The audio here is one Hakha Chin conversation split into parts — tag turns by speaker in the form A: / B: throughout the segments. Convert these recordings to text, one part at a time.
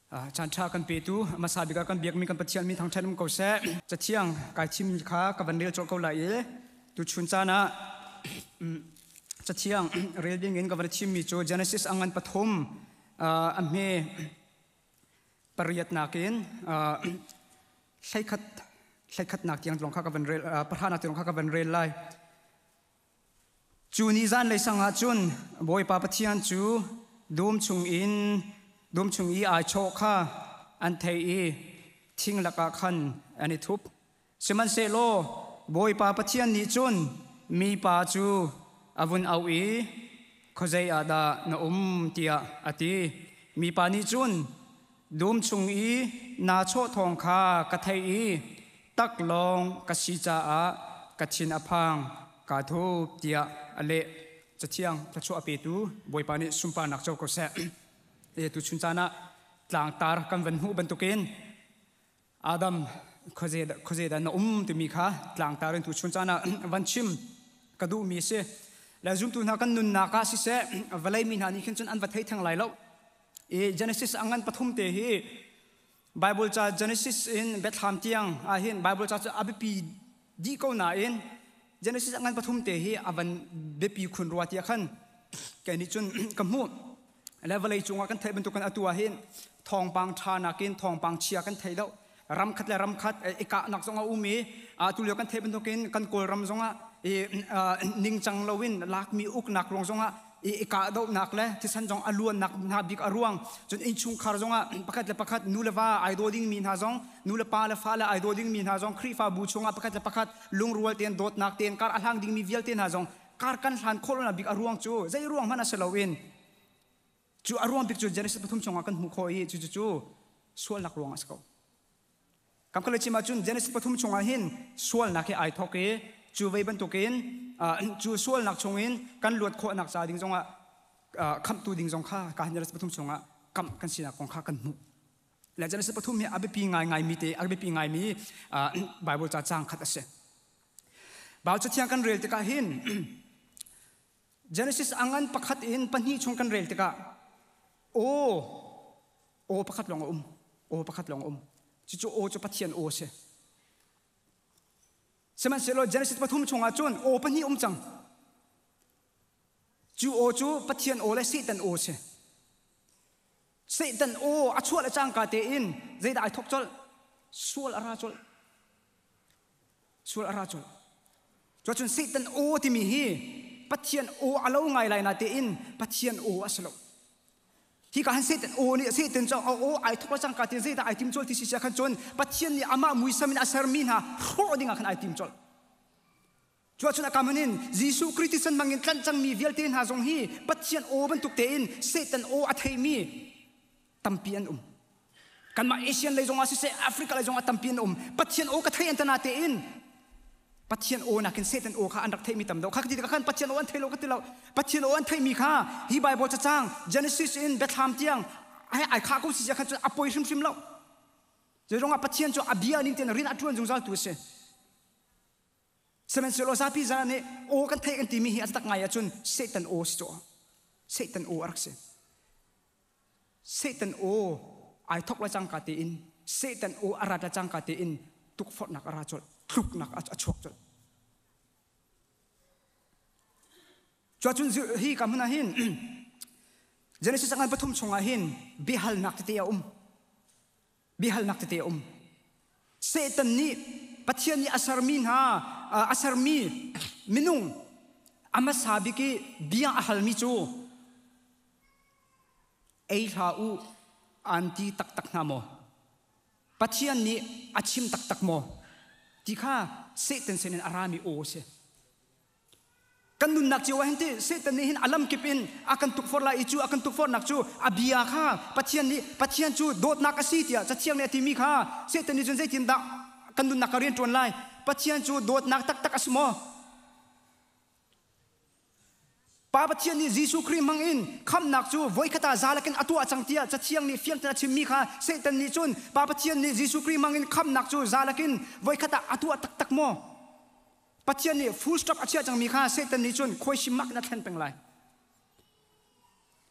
A: Caan ṭha kan petu hmasa bik ah kan biakmi kan Pathian min thangṭhat um ko seh. Cathiang kai thimmi kha ka van rel colh ko lai i tuchun caan ah cathiang rel ding in ka van thimmi cu Genesis a ngan pathum a hme pariatnak in hleikhat hleikhatnak tiang lawng kha ka van rel pahranak tiang kha ka van rel lai. Cu ni zanlei sang ah cun Bawipa Pathian cu dum chungin dum chung i ai chawh kha an theih i thing lakah khan an i thup. Sihmanhsehlaw Bawipa Pathian nih cun mipa cu a vun auh i, Khuazei ah dah na um? tiah a ti. Mipa nih cun, Dum chung i naa chawh thawng kha ka theih i taklawng ka si caah ka thin a phang, kaa thup, tiah a leh. Cathiang thluachuah a petu Bawipa nih sunparnak co ko seh. Tuchun caan ah tlangtar kan van hmuh bantukin Adam khuaze dah na um timi kha tlangtar in tuchun caan ah van chim ka duhmi a si. Le zumtu hna kan nunnak ah siseh vawlei mi hna nih khin cun an va thei theng lai lo. I Genesis a ngan pathum te hi Bible ca Genesis in Bethlehem tiang ah hin Bible ca cu a biapi dih ko nain Genesis a ngan pathum te hi a van biapi khun rua tiah khan kei nih cun ka hmuh. Le vawlei cungah kan theih bantukin atu ah hin thawngpang ṭha nakin thawngpang chia kan thei deuh. Ram khat le ram khat i kahnak zong a um i atu lio kan theih bantukin kan Kawlram zongah i ningcang loin lakmi uknak ruang zongah i kahdohnak le thisen zong a luannak hna bik a ruang. Cun innchungkhar zongah pakhat le pakhat nu le va ai daw dingmi hna zong nu le pa le fa le ai daw dingmi hna zong Khrihfabu chungah pakhat le pakhat lungrual tein dawtnak tein kar a hlang dingmi vialte hna zong kar kan hlan khawh lonak bik a ruang cu zei ruang hmanh a si loin cu a ruang bik cu Genesis pathum chungah kan hmuh khawh i cu cu sualnak ruang a si ko. Kam khala chim ahcun Genesis pathum chungah hin sualnak hi ai thawk i cu vei bantukin cu sualnak chungin kan luat khawhnak ca ding zongah khamhtu ding zong kha ka Genesis pathum chungah kamh kan sinak kong kha kan hmuh. Le Genesis pathum hi a biapi ngaingai mi te a biapi ngaimi Bible ca caang khat a si. Bible cathiang kan rel tikah hin Genesis a ngan pakhat in pahnih chung kan rel tikah aw aw pakhat lawng a um aw pakhat lawng a um cucu aw cu Pathian aw a si sihmanhsehlaw Genesis pathum chungah cun aw pahnih um cang cu aw cu Pathian aw le Satan aw a si Satan aw a chuah le cangka tein zeidah ai thawk colh sual a ra colh Sual a ra colh. Cuacun Satan aw timi hi Pathian aw a lo ngai lai na tein Pathian aw a si lo. Hi ka han Satan aw nih Satan cu a aw ai thok cangka tin zeidah ai tim col ti si sia khan cun Pathian nih amah muisam in a sermi hna hrawh ding ah khan ai tim colh. Cuacun a kam in Jesuh Khrih thisen hmangin tlanh cangmi vialte hna zong hi Pathian aw bantuk tein Satan aw a theimi tampi an um. Kanmah Asian lei zongah siseh Africa lei zongah tampi an um. Pathian aw ka thei an tana tein Pathian aw nakin Satan aw kha an rak theihmi tam deuh. Kha ka ti tikah khan Pathian aw an thei lo ka ti lo. Pathian aw an theihmi kha hi Bible cacang Genesis in Bethlehem tiang ai ai khah ko si sia khan cun a poi hrimhrim lo. Zeirungah Pathian cu a bia ning tein rian a ṭuan zungzal tu a si. Sihmanhsehlaw zapi zan nih aw kan theih kan timi hi a tak ngai ahcun Satan aw si cu. Satan aw a rak si. Satan aw ai thok le cangka tein Satan aw a rat le cangka tein tukforhnak a ra colh, tluknak a chuak colh. Cuacun hi ka hmun ah hin Genesis a ngan pathum chungah hin biahalnak tete a um. Biahalnak tete a um. Satan nih Pathian nih a sermi hna a sermi minung a hmasa bik i bia a halmi cu ei hlah u an ti taktak hna maw? Pathian nih a chim taktak maw? Ti kha Satan sinin a rami aw a si. Kan nunnak cio ah hin ti Satan nih hin a lamkip in a kan tukforh lai i cu a kan tukforhnak cu a bia kha Pathian nih Pathian cu dawtnak a si tiah Cathiang nih a timi kha Satan nih cun zeitindah kan nunnak ka rian ṭuan lai? Pathian cu dawtnak taktak a si maw? Pa Pathian nih Jesuh Khrih hmang in khamhnak cu voikhat ah zalakin a tuah cang tiah Cathiang nih fiang tein a chimmi kha Satan nih cun Pa Pathian nih Jesuh Khrih hmang in khamhnak cu zalakin voikhat ah a tuah taktak maw? Pathian nih full stop a chiah cangmi kha Satan nih cun khuaisim mak in a thlen peng lai.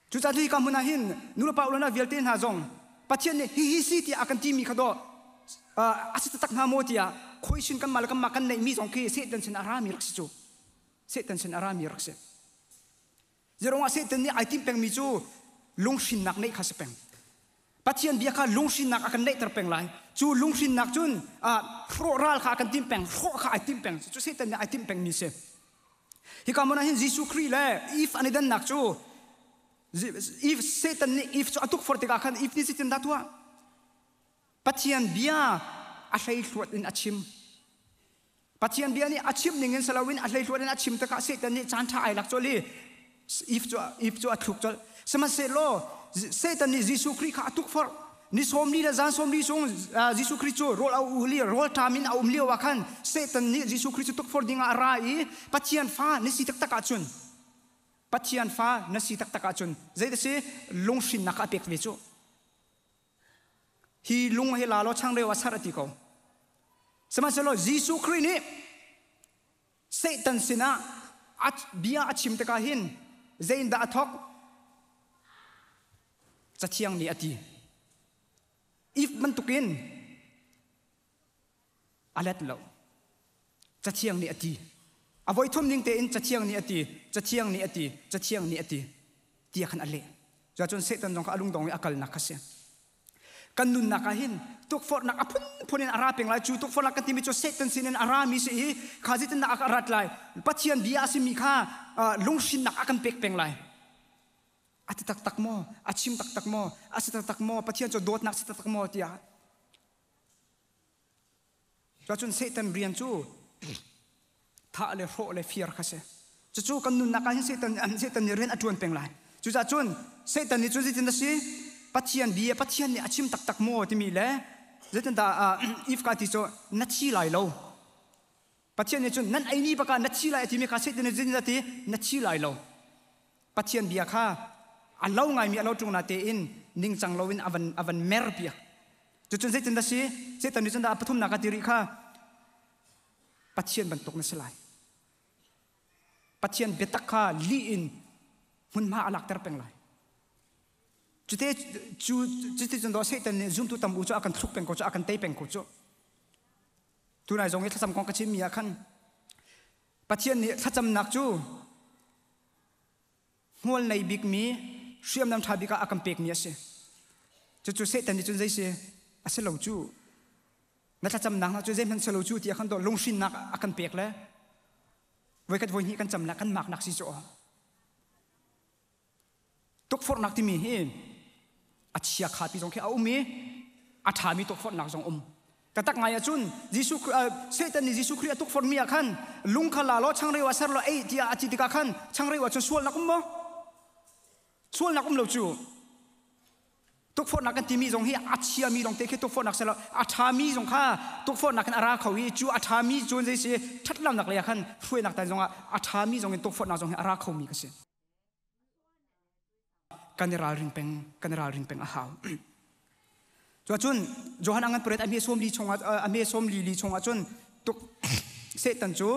A: Cucaah hi ka hmun ah hin nulepa ulana vialte hna zong Pathian nih hihi si tiah a kan timi kha dawh a si taktak hnga maw tiah khuaisin kanmah le kanmah kan neihmi zong khi Satan sin a rami rak si cu. Satan sin a rami rak si. Zeruangah Satan nih ai timh pengmi cu lunghrinnak neih kha si peng. Pathian bia kha lunghrinnak a kan neihter peng lai. Cu lunghrinnak cun hrawh ral kha a kan timh peng, hrawh kha ai timh peng. Cu Satan nih ai timh pengmi si. Hika hmun ah hin Jesuh Khrih le Eve an i dannak cu Eve Satan nih Eve cu a tukforh tikah khan Eve nih zeitin dah tuah? Pathian bia a hleihluat in a chim. Pathian bia nih a chim ning in si loin a hleihluat in a chim tikah Satan nih caan ṭha ai lak colh i Eve cu Eve cu a thluk colh. Sihmanhsehlaw Satan nih Jesuh Khrih kha a tukforh. Ni 40 le zan 40 chung Jesuh Khrih cu rawl a ul i rawl ṭam in a um lio ah khan Satan nih Jesuh Khrih cu tukforh ding ah a ra i Pathian fa na si taktak ahcun Pathian fa na si taktak ahcun zei a si lunghrinnak kha a pek ve cu. Hi lung hi la law changreu ah ser a ti ko. Sihmanhsehlaw Jesuh Khrih nih Satan sinah a bia a chim tikah hin zeiindah a thawk? Cathiang nih a ti. If bantukin a let lo. Cathiang nih a ti. A voi thum ning tein Cathiang nih a ti, Cathiang nih a ti, Cathiang nih a ti tiah khan a leh. Cuacun Satan zong kha a lungdong i a kalnak kha si. Kan nunnak ah hin tukforhnak a phunphun in a ra peng lai. Cu tukforhnak kan timi cu Satan sin in a rami si i kha zeitindah a rat lai. Pathian bia a simi kha lunghrinnak a kan pek peng lai. A ti taktak maw? A chim taktak maw? A si taktak maw? Pathian cu dawtnak si taktak maw? tiah Cuacun Satan rian cu thah le hrawh le fir kha si. Cucu kan nunnak ah hin Satan, Satan nih rian a ṭuan peng lai. Cucaah cun Satan nih cun zeitin a si? Pathian bia Pathian nih a chim taktak maw timi le zeitindah Eve ka ti cu na thi lai lo. Pathian nih cun nan ei ni bak ah na thi lai a timi kha Satan nih zeitin a ti? Na thi lai lo. Pathian bia kha a lo ngaimi a lo ṭung na tein ningcang loin a van a van mer piak. Cucun zeitin dah si? Satan nih cun dah a pathumnak a ti rih kha Pathian bantuk na si lai. Pathian biatak kha lih in hmunhma a lakter peng lai. Cute cu cuti cun daw Satan nih zumtu tam u cu a kan thluk peng ko cu a kan tei peng ko cu. Tunai zong i thlacam kong ka chimmi ah khan Pathian nih thlacamnak cu hmual nei bikmi hriamnam ṭha bik ah a kan pekmi a si. Cucu Satan nih cun zei si a si lo cu na thlacamnak hna cu zeihmanh si lo cu tiah khan lunghrinnak a kan pek le voikhat voihnih kan camnak kan maknak si cu Tukforhnak timi hi a chia kha ti zong khi a um i a ṭhami tukforhnak zong um. Taktak ngai ahcun Jesuh Satan nih Jesuh Khrih a tukforhmi ah khan lung kha la law changreu ah ser law ei tiah a ti tikah khan changreu ah cun sualnak um maw? Sualnak um lo cu. Tukforhnak kan timi zong hi a chiami lawng te khi tukforhnak si lo a ṭhami zong kha tukforhnak in a ra kho i cu a ṭhami cun zei si ṭhatlonak lei ah khan hruainak tan zongah a ṭhami zong in tukforhnak zong hi a ra khomi ka si. Kan i ralring peng kan i ralring peng a hau. Cuacun Johan a ngan pariat a hme 40 chungah a hme 44 chungah cun tuk Satan cu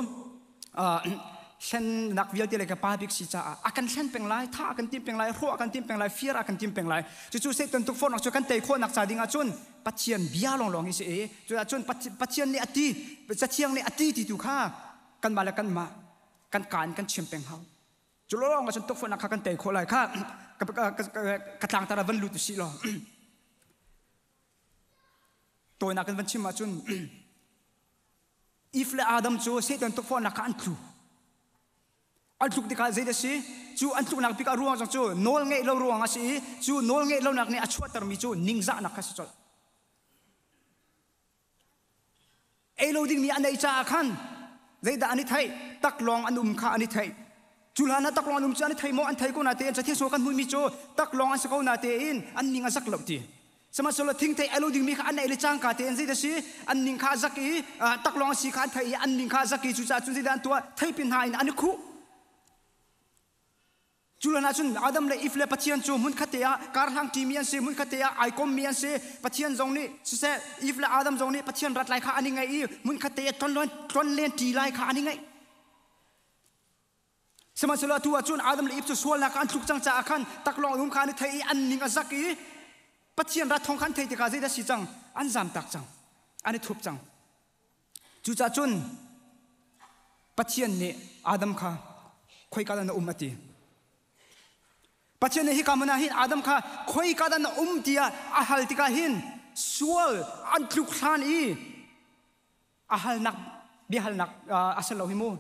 A: hlennak vialte le ka pa bik si caah a kan hlen peng lai tha a kan tim peng lai hrawh a kan tim peng lai fir a kan tim peng lai cucu Satan tukforhnak cu kan tei khawhnak ca ding ah cun Pathian bia lawnglawng hi si i cucun Pathian nih a ti Cathiang nih a ti ti tu kha kanmah le kanmah kan kaan kan chim peng hau Cu lawng ah cun tukforhnak kha kan tei khawh lai kha ka tlangtar ah van lut usih law tawinak kan van chim ahcun Eve le Adam cu Satan tukforhnak kha an tlu. An tluk tikah zei a si? Cu an tluknak bik a ruang zong cu nawl ngeih lo ruang a si i cu nawl ngeih lonak nih a chuahtermi cu ningzahnak kha si colh. Ei lo dingmi an ei caah khan zeidah an i theih? Taklawng an um kha an i theih. Cu hlan ah taklawng an um cu an i thei maw? An thei ko natein cathiang sung kan hmuhmi cu taklawng an si ko natein an ning a zak lo ti. Sihmanhsehlaw thingthei ei lo dingmi kha an ei le cangka tein zeidah si? An ning kha a zak i taklawng si kha an theih i an ning kha a zak i cucaah cun zeidah an tuah? Theipi hna in an i khuh. Cu hlan ahcun Adam le Eve le Pathian cu hmunkhat te ah karhlang ṭimi an si, hmunkhat te ah ai kommi an si. Pathian zong nih siseh, Eve le Adam zong nih Pathian rat lai kha an i ngaih i hmunkhat te ah tlonlen ṭi lai kha an i ngaih. Sihmanhsehlaw atu ahcun Adam le Eve cu sualnak ah an tluk cang caah khan taklawng um kha an i theih i an ning a zak i. Pathian rat thawng kha an theih tikah zeidah si cang? An zamtak cang. An i thup cang. Cucaah cun Pathian nih Adam kha khoika dah na um a ti. Pathian nih hika hmun ah hin Adam kha khoika dah na um tiah a hal tikah hin sual an tluk hlan i a halnak biahalnak a si lo hi mu.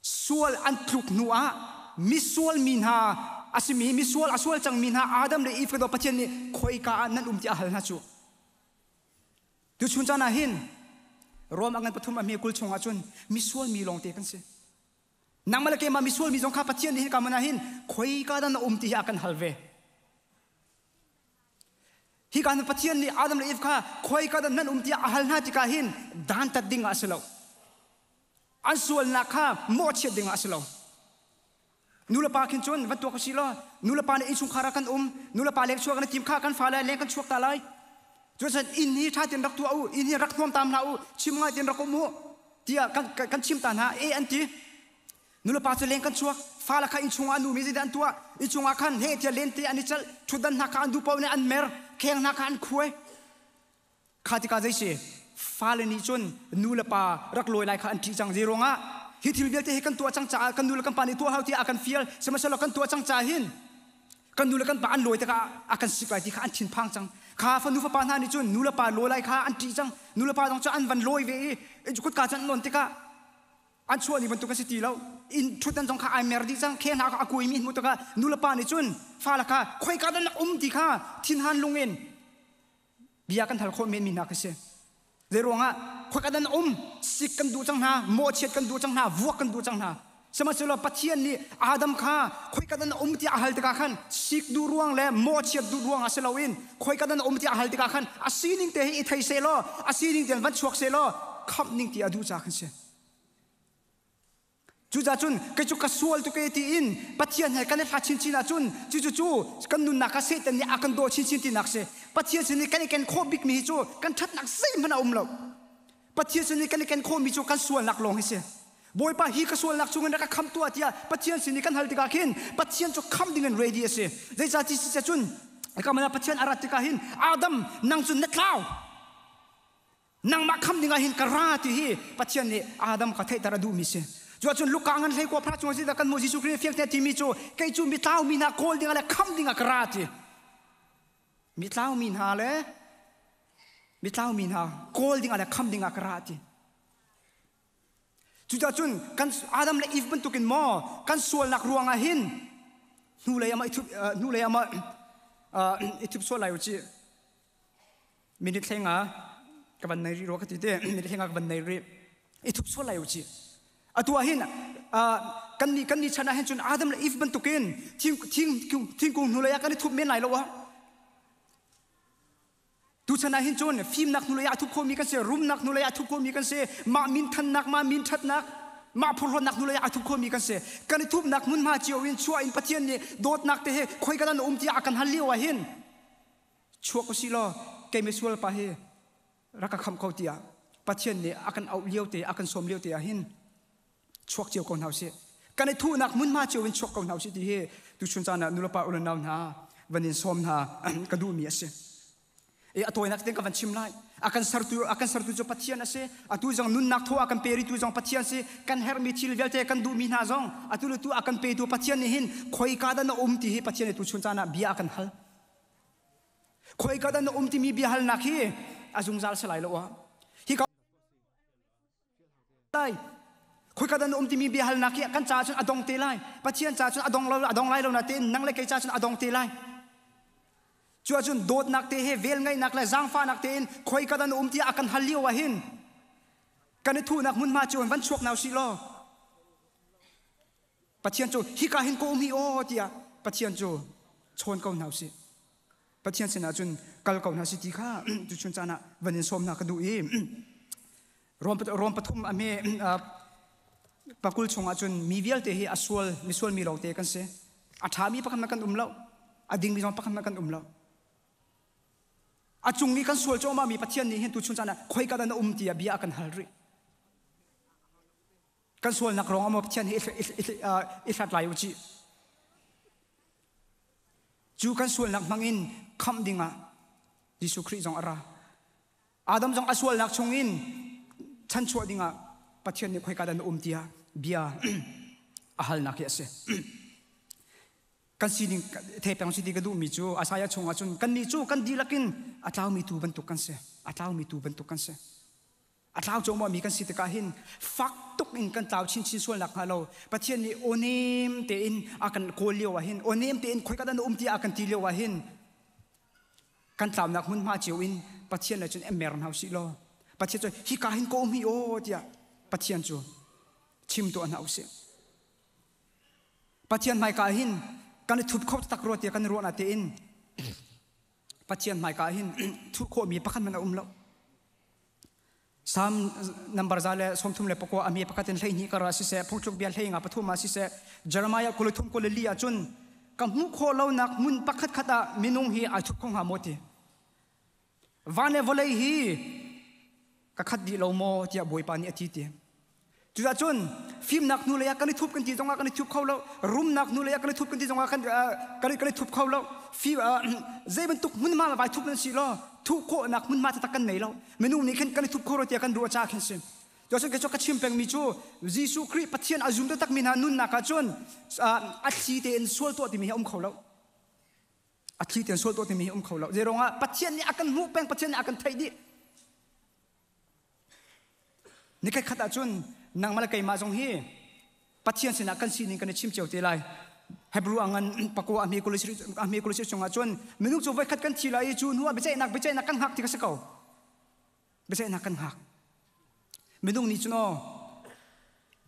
A: Sual an tluk hnu ah misual mi hna a simi misual a sual cangmi hna Adam le Eve ka Pathian nih khoika ah nan um tiah a hal hna cu. Tuchun caan ah hin Rom a ngan pathum a hme 20 chung ah cun misual mi lawngte kan si. Nangmah le keimah misual mi zong kha Pathian nih hika hmun ah hin khoika dah na um ti hi a kan hal ve. Hika hin Pathian nih Adam le Eve kha khoika dah nan um tiah a hal hna tikah hin dantat ding ah a si lo. An sualnak kha mawhchiat ding ah a si lo. Nulepa khin cun van tuak usih law nulepa nih innchungkhar ah kan um nulepa leng chuak kan tim kha kan fale leng kan chuak ta lai. Cucaah inn hi ṭha tein rak tuah u, inn hi rak hnuam tam hlah u, chim ngai tein rak um u tiah kan chim ta hna. E an ti. Nulepa cu leng kan chuak, fale kha innchung ah an um i zeidah an tuah? Innchung ah khan he tiah lente an i celh, ṭhutdan hna kha an duh paoh nih an mer, kheng hna kha an khuai. Kha tikah zei si? Fale nih cun nu le pa rak lawi lai kha an ṭih cang. Zei ruangah? Hi thil vialte hi kan tuah cang caah kan nu le kan pa nih tuah hau tiah a kan fial. Sihmanhsehlaw kan tuah cang caah hin kan nu le kan pa an lawi tikah a kan sik lai ti kha an thinphang cang. Kha fanu fapa hna nih cun nu le pa lawi lai kha an ṭih cang. Nu le pa zong cu an van lawi ve i kutka cu an nawn tikah an chuah ni bantuk a si ti lo. Inn ṭhutdan zong kha ai mer dih cang. Kheng hna kha a kuaimi hmuh tikah nu le pa nih cun fale kha khoika dah na um ti kha thinhan lung in bia kan hal khawh menmi hna khi si. Zei ruangah khoika dan um sik kan duh cang hna, mawhchiat kan duh cang hna, vuak kan duh cang hna. Sihmanhsehlaw Pathian nih Adam kha khoika dan um tiah a hal tikah khan sik duh ruang le mawhchiat duh ruang ah si loin khoika dan um tiah a hal tikah khan a sining te hi i thei seh law a sining tein van chuak seh law khamh ning ti a duh caah khan si. Cucaah cun kei cu ka sual tuk e tiin Pathian he kan i hlat chinchin ahcun cucu cu kan nunnak kha Satan nih a kan daw chinchin tinak si. Pathian sin i kan i ken khawh bikmi hi cu kan ṭhatnak zeihmanh a um lo. Pathian sin i kan i ken khawhmi cu kan sualnak lawng hi si. Bawipa hi ka sualnak chungin rak ka khamh tuah tiah Pathian sin i kan hal tikah khin Pathian cu khamh dingin ready a si. Zeicah ti si cun kamana Pathian a rat tikah hin Adam nang cu na tlau. Nangmah kham dingah hin ka ra ti hi Pathian nih Adam kha theihter a duhmi si. Cuahcun Luka ngan hlei kua phra chung si kan hmuh Jesuh Khrih fiang te timi cu kei cu mitlau mi hna kawl dingah le kham dingah ka ra ti. Mitlau mi hna le mitlau mi hna kawl dingah le kham dingah ka ra ti. Cucaah cun kan Adam le Eve bantukin maw kan sualnak ruangah hin hnulei ah hnulei ah i thup sual lai u ci. Minute thlenga ka van nei rih rua ka ti te minute thlenga ka van nei rih i thup sual lai u ci atu ah hin kan nih kan nih chan ah hin cun Adam le Eve bantukin thing thing thingkung hnulei ah kan i thup men lai lo ah tu chan ah hin cun fimnak hnulei ah thup khomi kan si rumnak hnulei ah thup khomi kan si mah min thannak mah min thatnak mah phurhlawtnak hnulei ah thup khomi kan si kan i thupnak hmunhma cio in chuah in Pathian nih dawtnak te he khoi kan um tiah a kan hal lio ah hin Chuak usih law kei misual pa hi rak ka khamh ko tiah Pathian nih a kan auh lio te a kan sawm lio te ah hin chuak cio ko hna usih. Kan i thuhnak hmunhma cio in chuak ko hna usih ti hi tuchun caan ah nulepa ulenau hna van in sawm hna ka duhmi a si. E a tawinak ten ka van chim lai. A kan sertu a kan sertu cu Pathian a si. Atu zong nunnak thaw a kan peritu zong Pathian si. Kan herhmi thil vialte kan duhmi hna zong atu le tu a kan petu Pathian nih hin khoika dah na um ti hi Pathian nih tuchun caan ah bia a kan hal. Khoika dah na um timi biahalnak hi a zungzal si lai lo ah. Hi ka lai. Khoika dah na um timi biahalnak hi kan caah cun a dong te lai. Pathian caah cun a dong lo a dong lai lo na tein nang le kei caah cun a dong te lai. Cu ahcun dawtnak te he vel ngeihnak le zaangfahnak tein khoika dah na um tiah a kan hal lio ah hin kan i thuhnak hmunhma cu van chuak hna usih law Pathian cu hika hin ka um hi aw tiah Pathian cu chawn ko hna usih. Pathian sinah cun kal ko hna si ti kha tuchun caan ah van in sawm hna ka duh i Rom pathum a hme pakul chungah cun mi vialte hi a sual misual mi lawngte kan si. A ṭhami pakhat hmanh kan um lo. A dingmi zong pakhat hmanh kan um lo. A cung i kan sual cuahmah mi Pathian nih hin tuchun caan ah khoika dah na um tiah bia a kan hal rih. Kan sualnak ruang ah maw Pathian hi i hlat lai u cih. Cu kan sualnak hmangin khamh dingah. Jesuh Khrih zong a ra. Adam zong a sualnak chungin chanchuah dingah Pathian nih khoika dah na um tiah bia a halnak hi a si. Kan sining thei peng si ti ka duhmi cu Isaiah chungah cun kannih cu kan dihlak in a tlaumi tuu bantuk kan si. A tlaumi tuu bantuk kan si. A tlau cuahmahmi kan si tikah hin fak tuk in kan tlau chinchin sual nakhnga lo Pathian nih aw nem tein a kan kawl lio ah hin aw nem tein khoika dah na um tiah a kan ti lio ah hin kan tlaunak hmunhma cio in Pathian le cun mer hna usih law Pathian cu hika hin ka um hi aw tiah Pathian cu chim tuah hna usih. Pathian hmaika hin kan i thup kho tak rua tiah kan ruah na tein Pathian hmaika hin thuh khawhmi pakhat hmanh a um lo. Psalm number 139 a mi pakhat in 12 kar ah siseh, phungthluk bia 53 ah siseh, Jeremiah 33 24 ah cun ka hmuh khawh lonak hmun pakhat khat ah minung hi ai thup kho hnga maw ti. Van le vawlei hi ka khat dih lo maw tiah Bawipa nih a ti ti. Cucaah cun fimnak hnu lei ah kan i thup kan ti zongah kan i thup kho lo, rumnak hnu lei ah kan i thup kan ti zongah kan kan kan i thup kho lo. Fi zei bantuk hmunhma vai thup nan si law thuh khawhnak hmunhma taktak kan nei lo. Minung nih khin kan i thup kho ro tiah kan ruah caah khin si. Cun kei cu ka chim pengmi cu Jesuh Khrih Pathian a zum taktakmi hna nunnak ah cun a thli tein sual tuah timi hi a um kho lo. A thli tein sual tuah timi hi a um kho lo. Zeiruangah Pathian nih a kan hmuh peng, Pathian nih a kan theih dih. Nikhat khat ahcun nangmah le keimah zong hi Pathian sinah kan sining kan i chim cio te lai. Hebrew a ngan pakua a hme 26 chungah cun minung cu voikhat kan thi lai i cu hnu ah biaceihnak biaceihnak kan hngak ti ka si ko. Biaceihnak kan hngak. Minung nih cun aw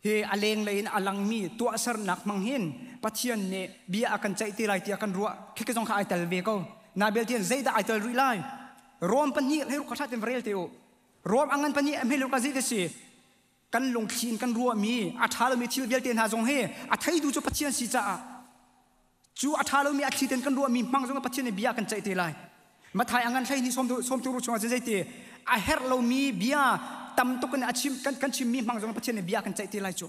A: hi a lenglei in a langmi tuahsernak hmang hin Pathian nih bia a kan ceih te lai tiah kan ruah. Khika zong kha ai tel ve ko. Na belte zeidah ai tel rih lai? Rom pahnih hlei ruk kha ṭha tein va rel te u. Rom a ngan pahnih a hmel ka zei si kan lungthli in kan ruahmi a ṭha lomi thil vialte hna zong hi a theitu cu Pathian si caah cu a ṭha lomi a thli tein kan ruahmi hmang zong Pathian nih bia kan ceih te lai. Mathai a ngan hlei ni sawm tu chungah zeiti a herh lomi bia tam tuk in a chim kan kan chimmi hmang zong Pathian nih bia kan ceih te lai cu.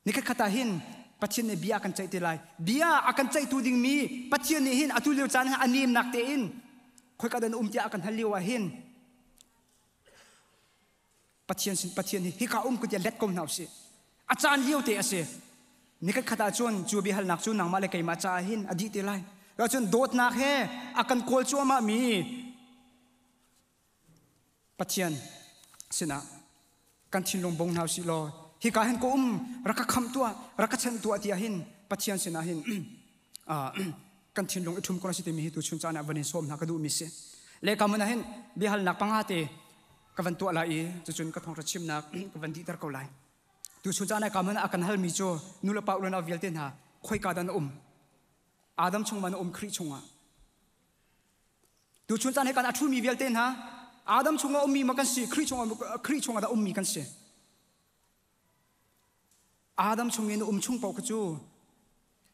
A: Nikhat khat ah hin Pathian nih bia a kan ceih te lai. Bia a kan ceihtu dingmi Pathian nih hin atu lio caan a nemnak tein khoika dah na um tiah a kan hal lio ah hin Pathian sin Pathian hi hika um ku tiah let ko hna usih. A caan lio te a si. Nikhat khat ah cun cu biahalnak cu nangmah le keimah caah hin a dih te lai. Cun dawtnak he a kan kawl cuahmah mi Pathian sinah kan thinlung bong hna usih law hika hin ka um rak ka khamh tuah rak ka chanh tuah tiah hin Pathian sinah hin kan thinlung i ṭhum ko si timi hi tu chun caan ah van in sawm hna ka duhmi si. Le ka mun ah hin biahalnak panga te ka van tuah lai i cucun ka thawngṭha chimnak ka van dihter ko lai. Tu chun caan ah ka mun ah a kan halmi cu nu le pa unau vialte hna khoika dah na um? Adam chung ma na um Khrih chungah? Tuchun caan he kan a ṭhumi vialte hna Adam chungah ummi ma kan si Khrih chungah Khrih chungah dah ummi kan si. Adam chung in um chung paoh kha cu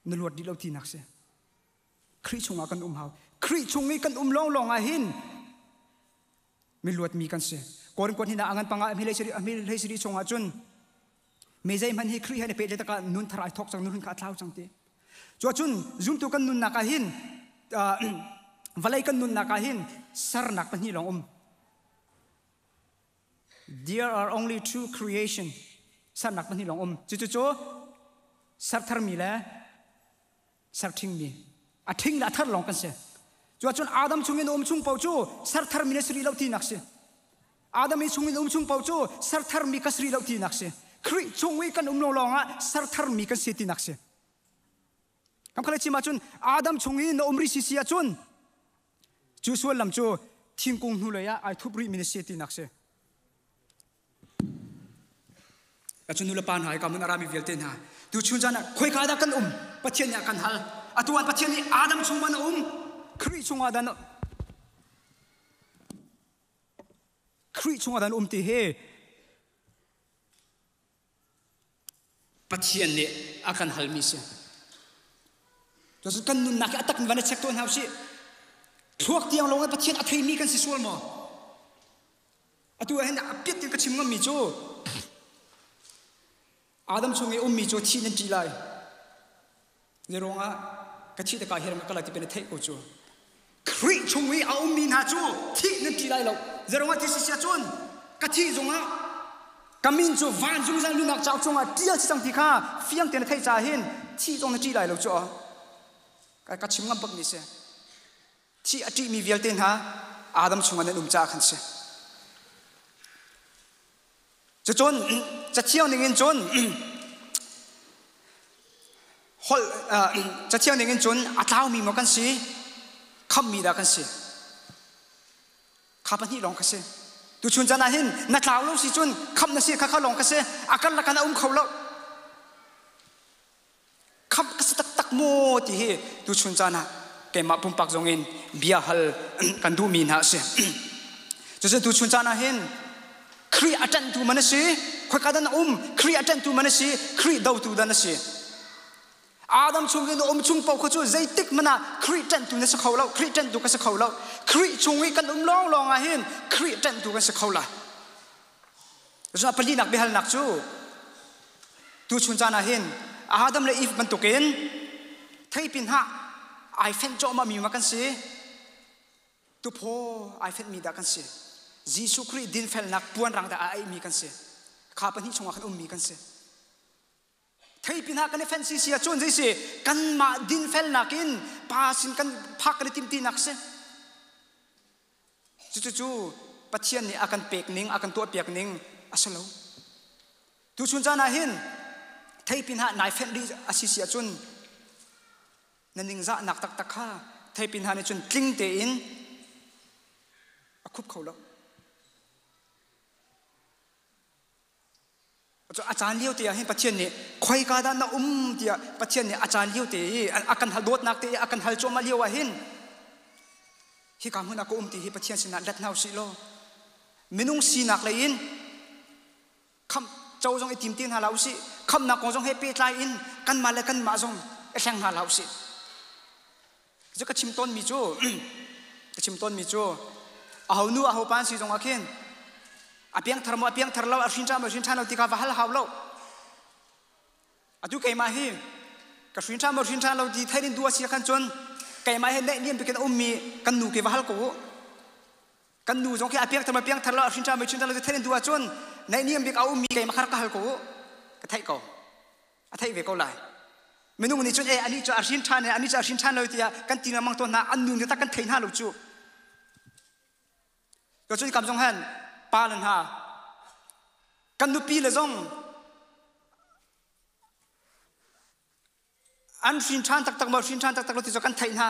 A: na luat dih lo tinak si. Khrih chungah kan um hau. Khrih chung i kan um lawnglawng ah hin mi luatmi kan si. Korin kuat hina angan panga a hmei chungah cun Me zeihmanh hi Khrih he na pehtlaih takah nun thar ai thawk cang, nun kha a thlau cang ti. Cuahcun zumtu kan nunnak ah hin vawlei kan nunnak ah hin sernak pahnih lawng um. There are only two creation. Sernak pahnih lawng um. Cucu cu ser tharmi le ser ṭhingmi. A ṭhing le a thar lawng kan si. Cuahcun Adam chungin um chung paoh cu ser tharmi na si rih lo tinak si. Adam i chungin um chung paoh cu ser tharmi ka si rih lo tinak si. Khrih chung i kan um lo lawngah ser tharmi kan si tinak si. Kam khala chim ahcun Adam chung i na um rih si si ahcun cu suallam cu thingkung hnulei ah ai thup rihmi na si tinak si. Cun nu le pa hna, hika hmun a rami vialte hna, tuchun caan ah khoika dah kan um? Pathian nih a kan hal. Atu ah Pathian nih Adam chungah na um, Khrih chungah dah na Khrih chungah dah na um ti hi Pathian nih a kan halmi si. Cun kan nunnak hi a tak in van i check tuah hna usih. Thluak tiang lawng in Pathian a theimi kan si sual maw? Atu ah hin a piat in ka chim ngammi cu Adam chung i ummi cu thih nan ṭih lai. Zeiruangah ka thih tikah hi ram ka kal lai ti pen a theih ko cu. Khrih chung i a ummi hna cu thih nan ṭih lai lo. Zeruangah ti si cun ka thih zongah ka min cu van zungzal nunnak cauk chungah ṭial si cang ti kha fiang tein na theih caah hin thih zong na ṭih lai lo cu ka chim ngam bak mi si. Thih a ṭihmi vialte hna Adam chungah nan um caah khan si. Cucun cathiang ningin cun holh cathiang ningin cun a tlaumi maw kan si khammi dah kan si kha pahnih lawng ka si tuchun caan ah hin na tlau lo si cun khamh na si kha kha lawng ka si a karlak ah na um kho lo Khamh ka si taktak maw ti hi tuchun caan ah keimah pumpak zong in bia hal kan duhmi hna a si. Cucu tuchun caan ah hin Khrih a ṭanhtu man a si, khoika dah na um, Khrih a ṭanhtu man a si, Khrih dotu dah na si. Adam chung in um chung paoh kha cu zeitik hmanh ah Khrih ṭanhtu na si kho lo, Khrih ṭanhtu ka si kho lo. Khrih chung i kan um lawnglawng ah hin Khrih ṭanhtu kan si kho lai. Cun a palinak biahalnak cu tuchun caan ah hin Adam le Eve bantukin theipin hah ai fenh cawhmahmi ma kan si tuphaw ai fenhmi dah kan si Jesuh Khrih dinfelnak puanrang dah a aihmi kan si kha pahnih chungah khan ummi kan si theipin hah kan i fenh si si ahcun zei si kanmah dinfelnak in pa sin kan phak kan i timh tinak si Cucu Pathian nih a kan pek ning, a kan tuahpiak ning a si lo. Tuchun caan ah hin theipin ha nai fenh rih a si si ahcun na ningzahnak taktak kha theipin ha nih cun tling tein a khup kho lo. A caan lio te ah hin Pathian nih khoika dah na um tiah Pathian nih a caan lio te i a kan hal dawtnak te i a kan hal cuahmah lio ah hin hika hmun ah ka um ti hi Pathian sinah let hna usih law minung sinak lei in khamh co zong i tim ti hna hlah usih khamhnak kong zong he pehtlai in kanmah le kanmah zong i hleng hna hlah usih Cu ka chim tawnmi cu ka chim tawnmi cu aho nu aho pa an si zongah khin a piangthar maw a piangthar lo a hrin ṭha maw a hrin ṭha lo ti kha va hal hau lo atu keimah hi ka hrin ṭha maw hrin ṭha lo ti theih in duh a si khan cun keimah he naihniam bikin a ummi kan nu ke va hal ko u kan nu zong khi a piangthar maw piangthar lo a hrin ṭha maw hrin ṭha lo ti theih in duh ahcun naihniam bik a ummi keimah kha rak ka hal ko u ka theih ko a theih ve ko lai minung nih cun e anih cu a hrin ṭhan e anih cu a hrin ṭhan lo tiah kan ti lengmang tawn hna an nu nih tak kan thei hna lo cu to cun kam zong han pa le hna kan nupi le zong an hrin ṭhan taktak maw hrin ṭhan taktak lo ti cu kan theih hna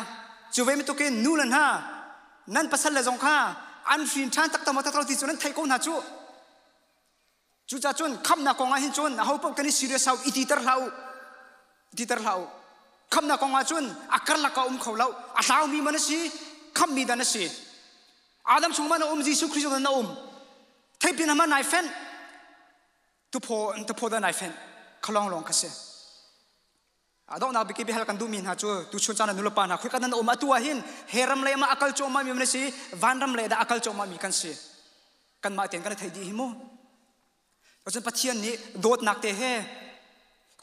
A: cu ve bantukin nu le hna nan pasal le zong kha an hrin ṭhan taktak maw taktak lo ti cu nan theih ko hna cu Cucaah cun khamhnak kong ah hin cun aho paoh kan i serious hau i titer hlah u. Titer hlah u. Khamhnak kong ah cun a karlak ah um kho lo. A tlaumi man a si, khamhmi dan a si. Adam chung man a um, Jesuh Khrist na um. Theipin hama nai fenh. Tuphaw tuphaw da nai fenh. Khalong long ka si. Adonghnak bik i biahal kan duhmi hna cu tuchun caan ah nulepa hna khoika nan um atu ah hin he ram lei ah a kal cuahmah mi man si vanram lei dah a kal cuahmah mi kan si kanmah tein kan i thei dih hi mu cun Pathian nih dawtnak te he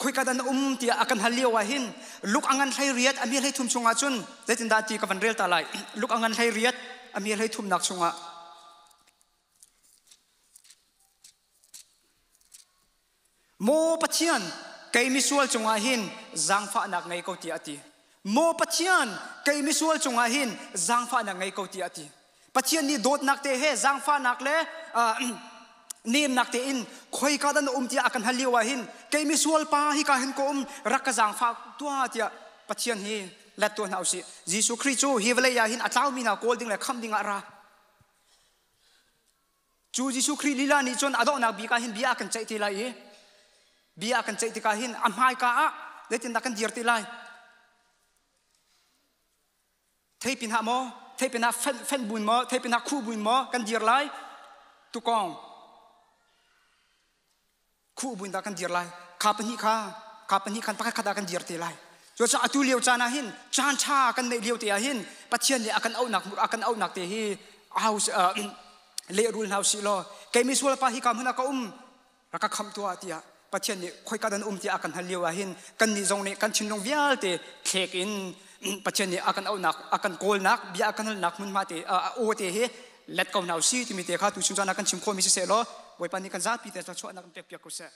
A: khoika dah na um tiah a kan hal lio ah hin luk a ngan hlei riat a mi hlei thum chungah cun zeitindah ti ka van rel ta lai luk a ngan hlei riat a mi hlei thumnak chungah Maw Pathian, kei misual cungah hin zaangfahnak ngei ko tiah a ti. Maw Pathian, kei misual cungah hin zaangfahnak ngei ko tiah a ti. Pathian nih dawtnak te he zaangfahnak le nemnak tein khoika dah na um tiah a kan hal lio ah hin kei misual pa hika hin ka um rak ka zaangfah tuah tiah Pathian hi let tuah hna usih. Jesuh Khrih cu hi vawlei ah hin a tlaumi hna kawl ding le khamh ding ah a ra. Cu Jesuh Khrih lila nih cun a donghnak bik ah hin bia a kan ceih te lai i bia a kan ceih tikah hin a hmaika ah zeitindah kan dir te lai? Theipin hah maw? Theipin ah fenh, fenh buin maw? Theipin ah khuh buin maw kan dir lai? Tukong khuh buin dah kan dir lai kha pahnih kha kha pahnih khan pakhat khat ah kan dir te lai cucaah atu lio caan ah hin caan ṭha kan neih lio te ah hin Pathian nih a kan auhnak a kan auhnak te hi au lehrul hna usih law kei misual pa hi ka hmun ah ka um rak ka khamh tuah tiah Pathian nih khoika dan um tiah a kan hal lio ah hin kan nih zong nih kan thinlung vialte thlek in. Pathian nih a kan auhnak, a kan kawlnak, bia a kan halnak hmunhma te, aw te hi let ko hna usih timi te kha tu chung caan ah kan chim khawhmi siseh law Bawipa nih kan zapi te thluachuahnak kan pek piak ko seh.